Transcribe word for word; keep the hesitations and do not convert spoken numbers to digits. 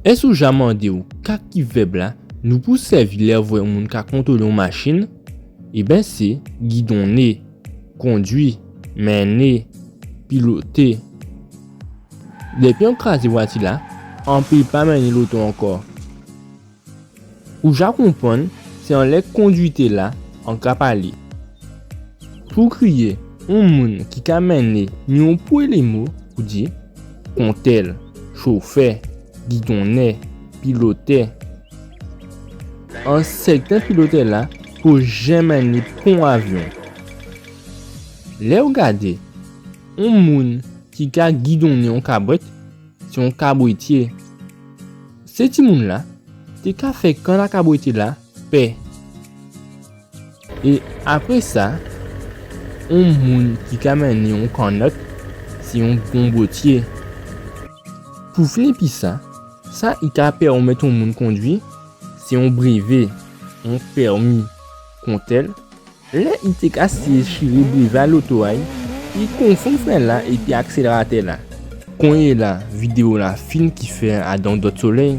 Ès ou ja mandé'w ka ki vèb-la nou pou sèvi lè vwè on moun ka kontwolé on machin? Ében sé gidonné, kondwi, menné, piloté. Dépi an krazé vwati-la, an pé pa menné loto ankò. Ou ja konprann, sé anlè kondwit-la an ka palé. Pou kriyé on moun ki ka menné, ni on pwémyé mo pou di: kontèl, chofè, gidonnè, pilotè. An sèten pilotè-la po jen menné pon avyon. Lè ou gadé on moun ki ka gidonné on kabwèt, sé on kabwétyé. Sé timoun-la té ka fè kann a kabwétyé-la pè. É apré sa, on moun ki ka menné on kannòt, sé on gonbotyé. Pou fini épi sa, sa i ka pèwmèt on moun kondwi, sé on brévé, on pèmi. Kontèl, lè i té ka séyé chiré brévé a loto a'y, i konfonn fren-la épi aksélératè-la. Konyéla, vidéo-la fin, kifè adan on dòt solèy.